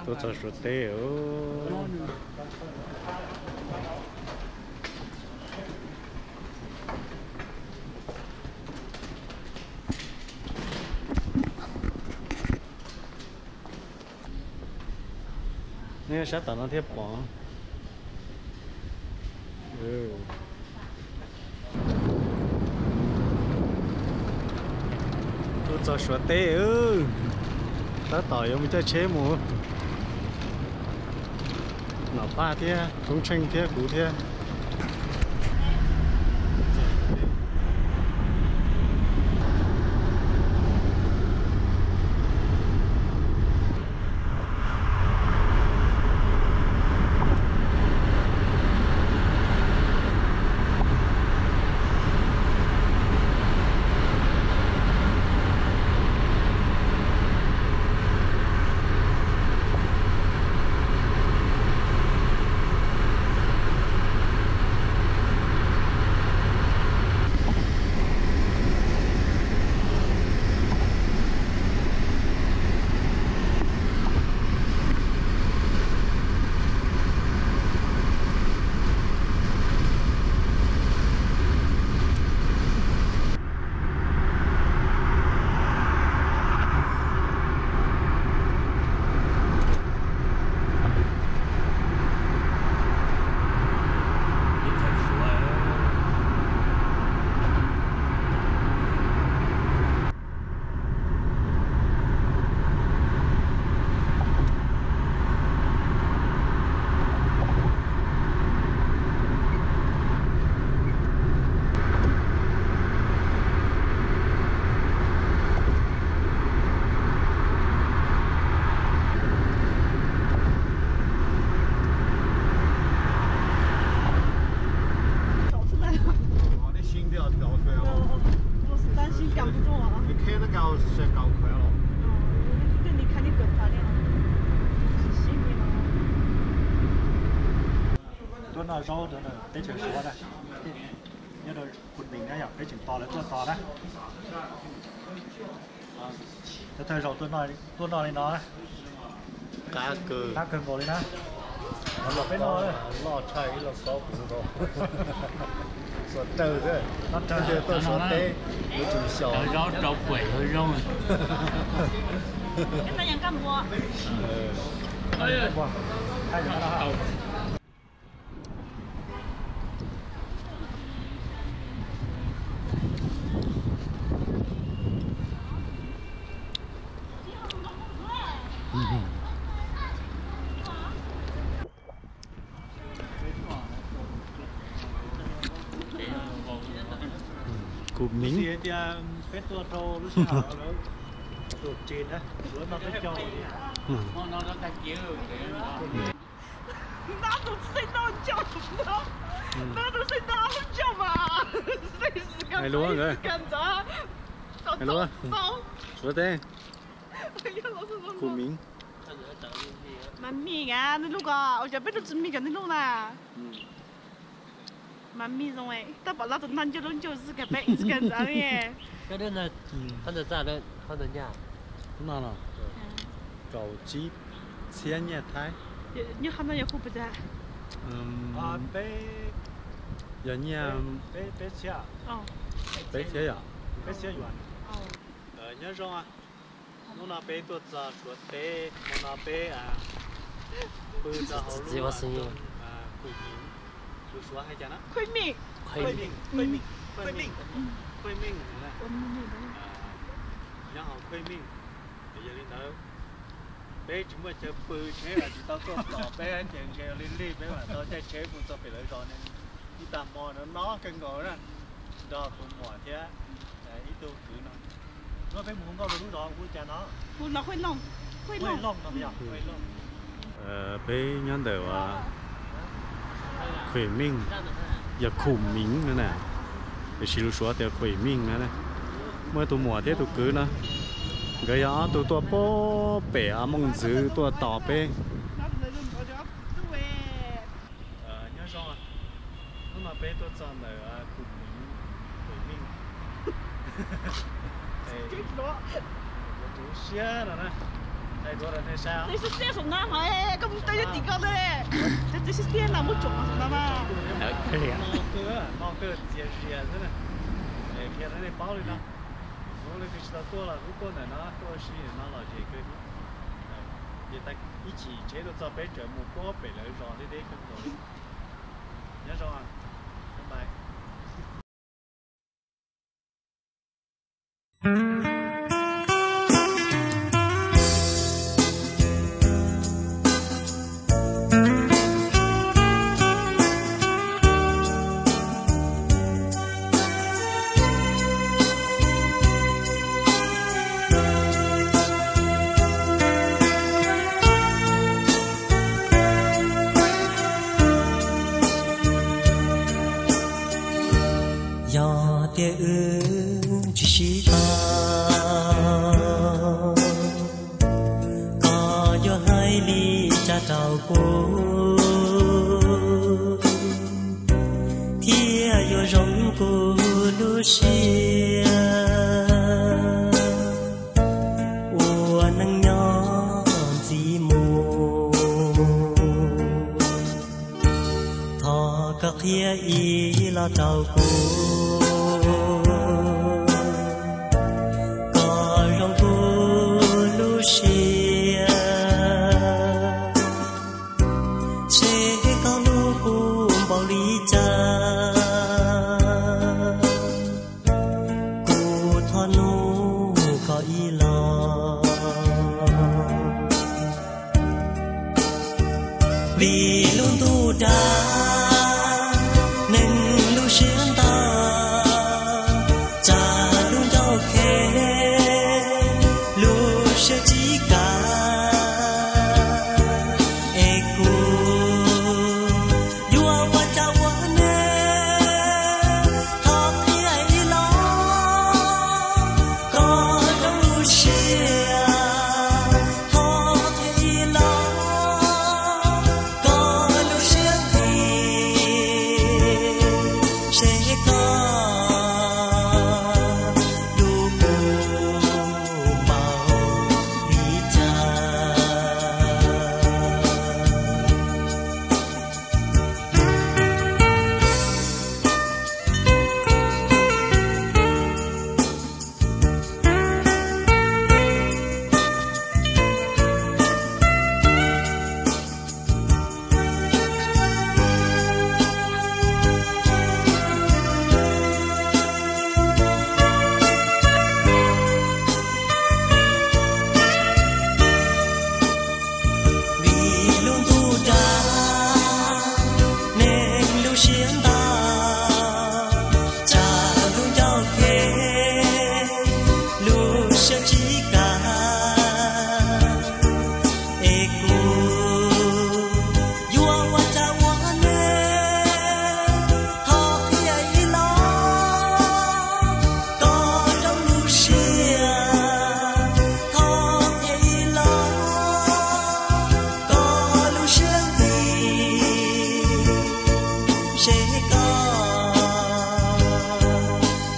Tuaj txog Suav teb. Nej sab tom no thiaj pom. Tuaj txog Suav teb, tab tom yuav mus caij tsheb mus. Nom Paj thiab Tub Tsheej thiab kuv thiab. Tuaj noj zaub rau teb chaws Suav na, nyob rau Khun Mim na yom, peb tseem tos lawv tuaj tos na. Thawj zaug tuaj noj li no, qab kawg nkaus li na. Los peb noj, loj tshaj ib lauj kaub kuv nkaus. Suav rawg xwb, tuaj Suav teb yuav tsum xyaum zaub rau puam yuav zoo. Khun Mim. Tias peb tuaj rau lub sij hawm lawv tuaj tsev na, lawv noj peb caug. Ntab tus xeeb noj coj, ntab tus xeeb noj coj mas. Hais lus nkawd. Hais lus. Suav teb. Khun Mim. Mas mij a, nej lub ko, ua cas peb lub tsis mij cov nej lub na. Mas mij zoo, tab pom lab tus noj ncauj lub ncauj xwb, kag peb ib kag ntxawv li. Qhov ntawd txaj, qhov ntawd nyaj. Lub no los kaum tsib txhiab nyiaj Thaib. Nyob qhov no yog kuj pes tsawg? Yog nyiaj peb txhiab yom? Nyob zoo. Hnub no peb tuaj txog Suav teb, hmo no peb pw rau hauv lub Khum Mim, lus Suav hais cas na? Khuj Mim. Khuj Mim, Khuj Mim, Khuj Mim, Khuj Mim. Nyob hauv Khuj Mim, yog li ntawd peb tsis muaj chaw pw, tsheb los tsis tau tuaj tos peb ces ntshe li li peb mam tau caij tsheb mus txog pem lawv zos ne. Ib tag hmo no no kawg nkaus na, nrog tus muam thiab ib tug kwv no. Peb mus hu nkauj rau lub zos hu cas no? Hu los Khuj Looj. Khuj Looj no yog Khuj Looj. Peb nyob ntawm Khuj Mim, yog Khum Mim no na, tiam sis lus Suav tias Khuj Mim no na. Muaj tus muam thiab tus kwv no, nkawd yog ob tug tuaj puag pem Mooj Ntxwv tuaj tos peb. Nyob zoo, hnub no peb tuaj txog ntawm Khum Mim, Khuj Mim. Kuv tu siab no na, hais Txiv xiab xiab saum no, koj mus tau yog tim koj ntawd. Txiv xiab xiab no muab tsom saum no mas. No kawg txias zias xwb na. Qhia rau nej paub li no. Hnub leej twg tsis tau tuaj los kuj tuaj ntawm no, tuaj ua si ntawm no lom zem kawg thiab. Ces ib chim tsheb tuaj txog peb tseem mus puag pem lawv zos deb deb kawg nkaus li. Nyob zoo. Yog tias wb tsis sib tau, koj yuav hais li cas rau kuv, thiaj yuav zoo kuv lub siab ua neej nyob ntxiv mus. Thov koj qhia ib los rau kuv, kom zoo kuv lub siab, seb koj hlub kuv npaum li cas, kuv thov nug koj ib los. Vim lub ntuj dag, neeg lub siab ntau, tsam lub ncauj khev, lub siab tsis kam, es kuv yuav ua cas ua neej, thov qhia ib los, kom zoo lub siab, thov qhia ib los, kom lub siab nqis, seb koj hlub kuv npaum li cas. Vim lub ntuj dag, neeg lub siab ntau, tsam lub ncauj khev, lub siab tsis kam, es kuv yuav ua cas ua neej, thov qhia ib los, kom zoo lub siab, thov qhia ib los, kom lub siab nqis, seb koj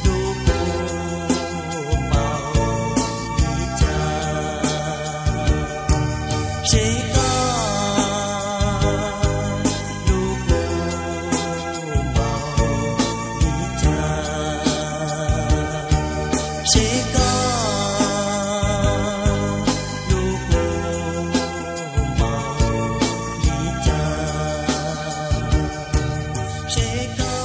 hlub kuv npaum li cas, seb koj hlub kuv npaum li cas, seb koj hlub kuv npaum li cas, seb koj hlub kuv npaum li cas.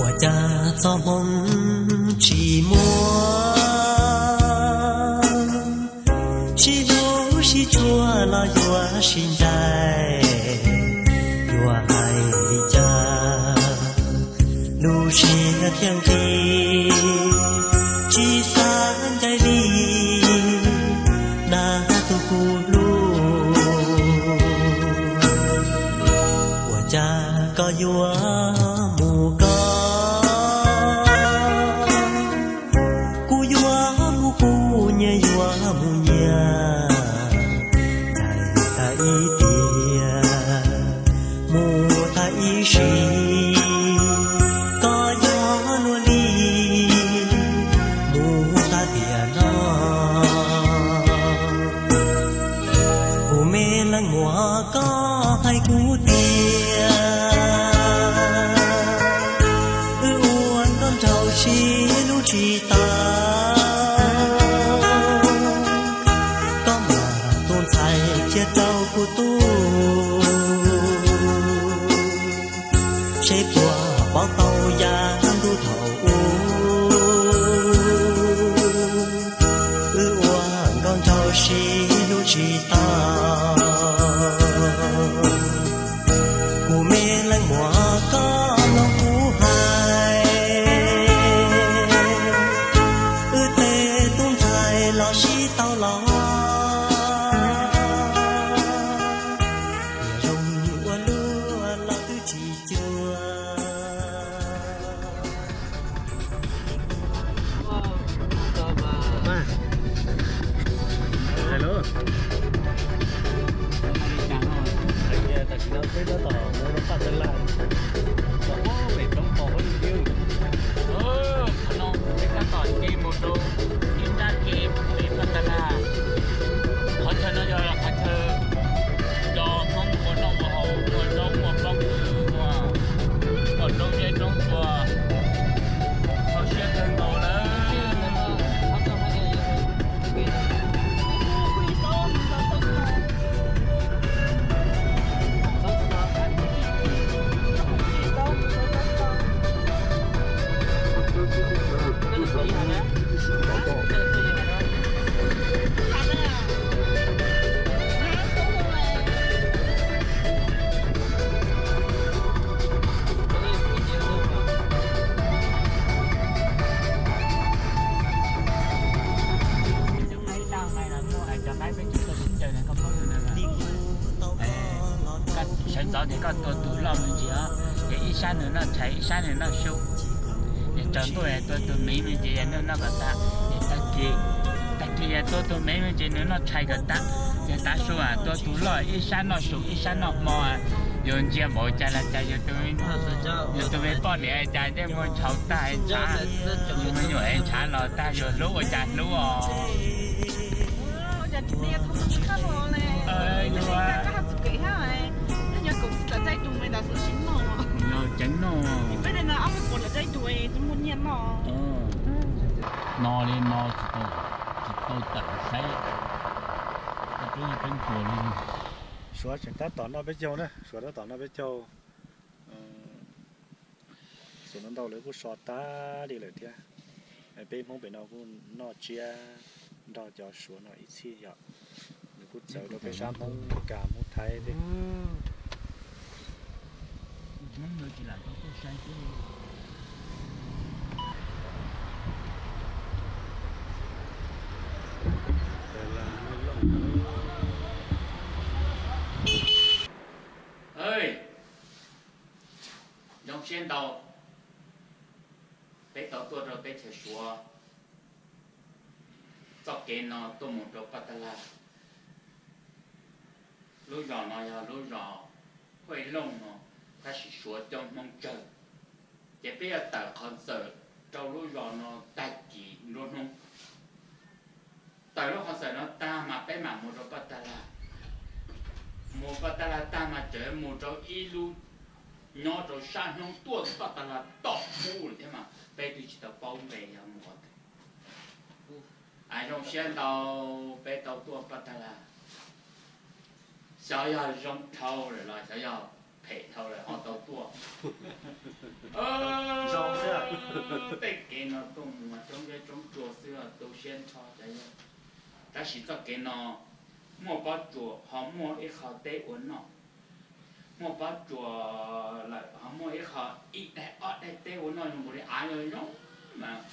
Ua cas txoj hmoo tsis muaj, sib hlub sib tshua los yuav sib ncaim, yuav hais li cas lub siab thiaj nqis, tsis xav ncaim li dag tus kuv hlub. Ua cas koj yuav mus koj, kuv yuav mus kuv, nyias yuav mus nyias, ncaim tag ib tiam, mus tag ib sim, koj yog luag li, mus tag tiam no. Kuv me leej muam, koj hais kuv tias, wb ua nkauj nraug sib hlub tsis tau, koj mam tus ntxhais cia rau kuv tub, seb puas paub tau yav ntuj thaum ub, wb ua nkauj nraug sib hlub tsis tau. Kuv me leej muam, koj mloog kuv hais, wb tej tub ntxhais los sib tau los, yog zoo ua luaj los twb tsis cuag. Tam sim no peb tab tom mus rau Paj Tag Laj, pem roob pos huab li tiag. Qhov no peb tab tom nce mus rau ib nrab ke pem Paj Tag Laj. Qhov chaw no yog qhov chaw cov Hmoob ua noj ua haus, ua zaub ua poob, ua roob zeb roob tsuas, haum siab kawg nkaus lawm. Sawv ntxov ces koj tua tus loj me ntsis os, ces ib sab nws noj tshais ib sab nws noj su. Ces tsaus ntuj tua tus mev me ntsis nws noj kom tas, ces tag kis, tag kis yog tua tus mev me ntsis nws noj tshais kom tas, ces tav su tua tus loj ib sab noj su ib sab noj hmo. Yus ntsia npaum cas los cas yus tus me poj niam cas ntsej muag ntshauv tag ntshav, me nyuam es ntshav los tag yus hlub ua cas hlub os. Ceev noj. No li no tsis tau, tsis tau tawm saib, peb ncua li. Suav tseem tab tom noj peb caug na, Suav tab tom noj peb caug. Xus no ntau lawv kuj so tag li lawm thiab. Peb Hmoob pem no kuj noj tsiab nrog cov Suav no ib txhij yom. Nws kuj txawv rau peb sab Hmoob Meskas Hmoob Thaib thiab. Zoo siab ntau, peb tau tuaj rau teb chaws Suav, txoj kev no tuaj mus rau Paj Tag Laj. Lub zos no yog lub zos Huaj Looj no, tab sis Suav coob Hmoob tsawg. Ces peb yuav tawm qhov ntxawm rau lub zos no tag kis nruab hnub. Tawm lub qhov ntxawm no tag mas peb mam mus rau Paj Tag Laj. Mus Paj Tag Laj tag mas tseem mus rau ib lub nyob rau sab hnub tuaj Paj Tag Laj tom qub lawm thiab mas peb twb tsis tau paub npe yog mus qhov twg. Zoo siab ntau peb tau tuaj Paj Tag Laj. Xyov yog zoo dhau lawm los xyov yog phem dhau lawm ho tau tuaj. Tej kev no tuaj mus mas roob zeb roob tsuas xwb, tu siab nrho cov yog. Tab sis txoj kev no muaj pob tsuas ho muaj ib qho teb ua noj. Muaj pob tsuas lawm ho muaj ib qho ib daig ob daig teb ua noj zoo nkaus li av zoo mas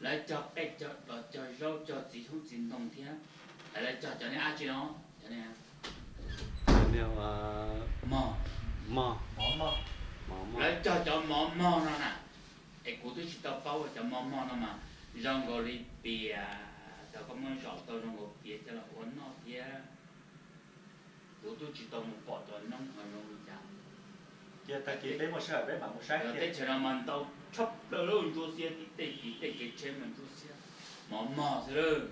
lawv cog qej cog dos cog zaub cog txiv xyoob txiv ntoo thiab. Lawv cog cov niag dab tsi no? Mog, mog, lawv cog cov mov mog no na. Es kuv twb tsis tau paub cov mov mog no mas zoo nkaus li pias, thaum koj muab zaum tau zoo nkaus pias coj los ua noj thiab. Kuv twb tsis tau mus pom cov noob ho zoo li cas. Cia tag kis peb muaj sij hawm peb mam mus saib. Teb chaws no mas ntau tshaj plaws lawm, ntsuab xiab tib tej, tib tej kev tsheb mas ntsuab xiab, mov mog xwb lawm.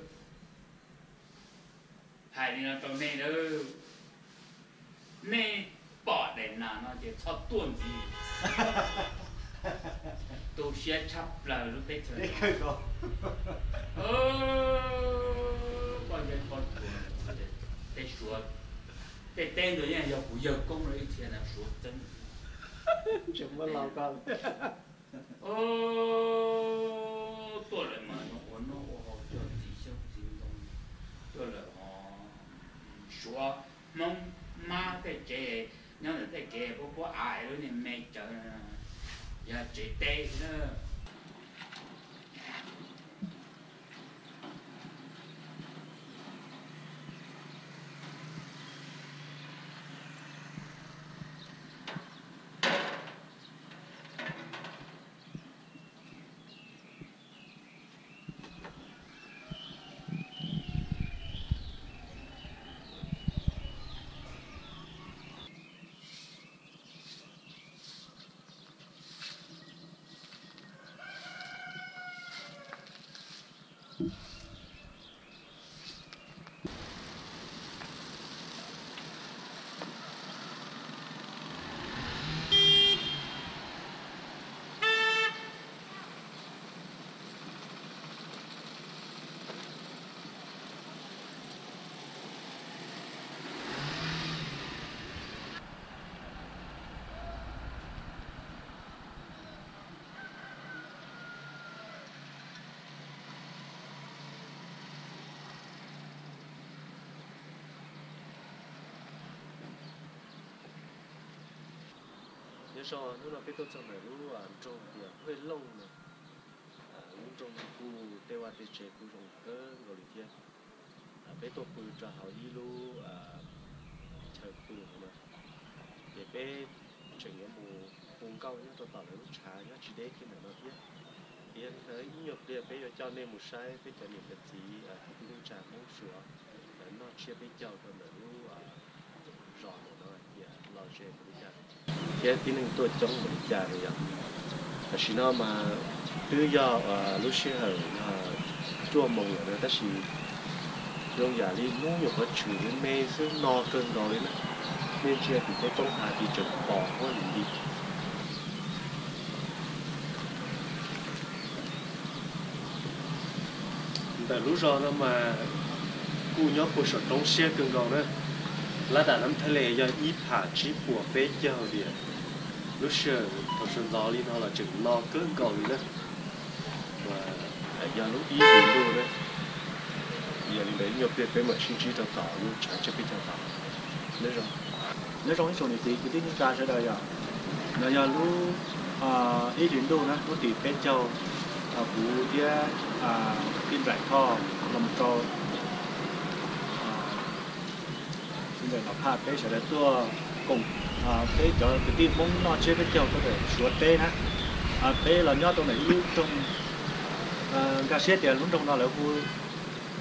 Hais li no rau nej lawm, nej pom daim nas no ces txhob tuaj ntxiv. Tu siab tshaj plaws lub teb chaws no. Poj ntxoog poj ntsuam, tej suav, tej teb ntawd yeej yog kuv yawg koob lawv ib txhia na, suav txeeb. Tuaj lawm mas ua noj ua haus cog txiv xyoob txiv ntoo, tuaj lawm ho suav Hmoob mab tej tsev nyob ntawm tej kev puab puab av es lub niag me tsawv yog tsev teb xwb na. Nyob zoo, hnub no peb tuaj txog ntawm lub nroog tias Huaj Looj na. Lub nroog no kuj tej vaj tej tsev kuj zoo kawg nkaus li thiab. Peb tuaj pw rau hauv ib lub chaw pw hauv no, ces peb tseem yuav mus hu nkauj nyob rau tom lawv lub tshav nyob tsis deb kiag ntawm no thiab. Ces yog li ntawd ib nyuag pliag peb yuav coj nej mus saib peb cov niam cov txiv kwv tij neej tsa Hmoob Suav lawv noj tsiab peb caug rau ntawm lub zos ntawm no tias lom zem npaum li cas thiab tib neeg tuaj coob npaum li cas no yom. Tam sim no mas twb yog lub sij hawm yog cuaj moos lawm na, tab sis zoo yam li hnub nyuam qhuav tshwm me me xwb, no kawg nkaus li na. Nej ntsia tim tej roob hav tid tseem pom huab li li. Ntawm lub zos no mas kuj nyob puag saum roob siab kawg nkaus na. Lab dam nab thaj les yog ib pham tsib puas peb caug diam. Lub sij hawm thaum sawv ntxov li no los tseem no kawg nkaus li na. Yog lub ib hlis ntuj na, yog li ntawd ib nyuag pliag peb mam sib ntsib rau tom lub tshav tsiab peb caug tod. Nyob zoo ib tsoom niam txiv kwv tij neej tsa sawv daws yom. No yog lub ib hlis ntuj na, lub tim peb caug, kuv thiab tij Nraim Thoj los rau tij Nraim Nom Phaj peb sawv daws tuaj koom peb cov kwv tij Hmoob noj tsiab peb caug rau ntawm Suav teb na. Peb los nyob rau ntawm ib lub nroog, nkag siab tias lub nroog no lawv hu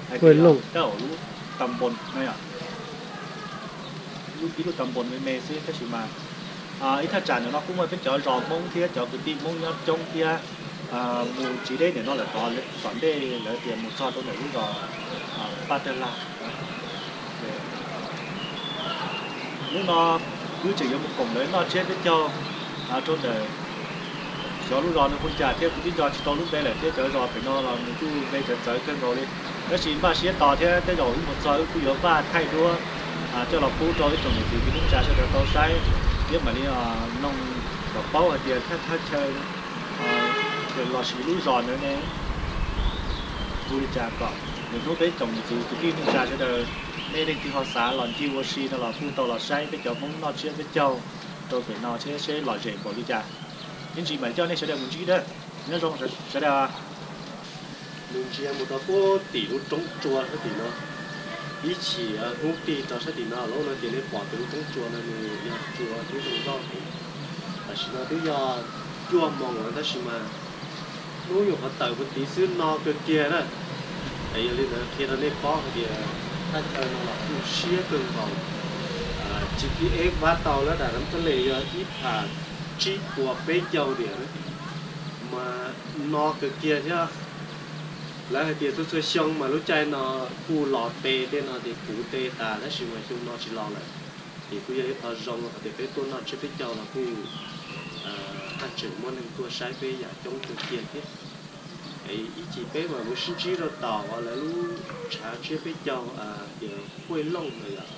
hais tias lub tam npoo no yom, ib lub tam npoo me me xwb tab sis mas ib thaj tsam ntawm no kuj muaj peb cov zos Hmoob thiab cov kwv tij Hmoob nyob coob thiab. Mus tsis deb ntawm no lawm tod, tom ntej lawv tias mus txog rau ntawm lub zos Paj Tawg Lag. Hnub no wb tseem yuav mus koom lawv noj tsiab peb caug rau ntawm xyov lub zos nws hu li cas thiab, kuv twb nco tsis tau lub npe lawm thiab, cov zos pem no los nws kuj npe txawv txawv kawg nkaus li. Tab sis npaj siab tos thiab tej zaum wb mus txog wb kuj yuav npaj thaij duab coj los pub rau ib tsoom niam txiv kwv tij neej tsa sawv daws tau saib thiab mam li mloog kom paub hais tias thaj thaj chaw lossis lub zos ntawd ne hu li cas kom Nyob hnub peb tsoom niam txiv kwv tij neej tsa sawv daws, nej leej twg ho xav los ncig ua si no los kuj tau los saib peb cov Hmoob noj tsiab peb caug rau pem no thiab seb lom zem npaum li cas. Ib ntsis mam coj nej sawv daws mus ntsib dab. Nyob zoo sawv daws. Nws ntsia mus rau puag tim lub roob tsua sab tim no, ib chim hnub tig rau sab tim no lawm no ces nej pom tus lub roob tsua no nws yog tsua hnub zoo loj heev. Tam sim no twb yog cuaj moos lawm tab sis mas hnub nyuam qhuav tawm puag tid xwb no kawg kiag na. Es yog li ntawd qhia rau nej paub hais tias thaj chaw no los kuj siab kawg nkaus. G P S vab tau lawm dam Nab Thab Les yog ib pham tsib puas peb caug diam na, mas no kawg kiag thiab. Lawv hais tias txhua txhua xyoo mas lub caij no kuj los tes tej no ces puv tes tas tab sis mas xyoo no tsis los lawm. Ces kuj yog ib qho zoo qhov tias peb tuaj noj tsiab peb caug los kuj haj tseem muaj neeg tuaj saib peb yam coob kawg kiag thiab. Ib chim peb mam mus sib ntsib rau tom uas lawv lub tshav tsiab peb caug tias Huaj Looj no yom.